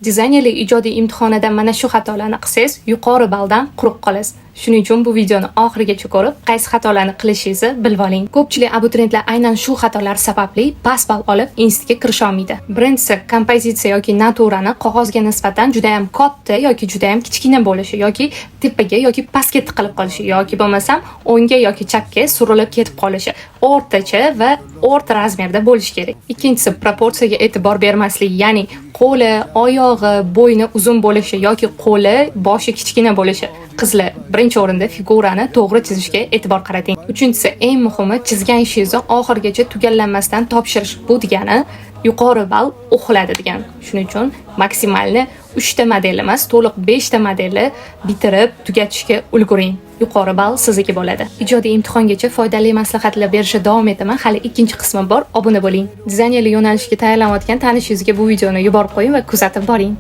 Dizaynerlik ijodiy imtihonida mana shu xatolarni qilsangiz, yuqori balldan quruq qolasiz. Shuning uchun bu videoni oxirigacha ko'rib, qaysi xatolarni qilishingizni bilib oling. Ko'pchilik abituriyentlar aynan shu xatolar sababli past ball olib, institutga kirisha olmaydi. Birinchisi, kompozitsiya yoki натура ni qog'ozga nisbatan juda ham katta yoki juda ham kichkina bo'lishi yoki tepaga yoki pastga tiqilib qolishi yoki bo'lmasam o'ngga yoki chapga surilib ketib qolishi. O'rtacha va o'rta размер da bo'lishi kerak. Ikkinchisi, proporsiyaga e'tibor bermaslik, ya'ni qo'li, oyog'i, bo'yni uzun bo'lishi yoki qo'li, boshi kichkina bo'lishi. Qizlar, birinchi o'rinda figurani to'g'ri chizishga e'tibor qarating. Uchinchisi, eng muhimi, chizgan ishingizni oxirigacha tugallanmasdan topshirish. Bu degani yuqori ball o'qiladi degan. Shuning uchun максимальный 3 ta model emas, to'liq 5 ta modelni bitirib tugatishga ulguring. Yuqori ball sizniki bo'ladi. Ijodiy imtihongacha foydali maslahatlar berishda davom etaman. Hali ikkinchi qismi bor. Obuna bo'ling. Dizaynerlik yo'nalishiga tayyorlanayotgan tanishingizga bu videoni yuborib qo'ying va kuzatib boring.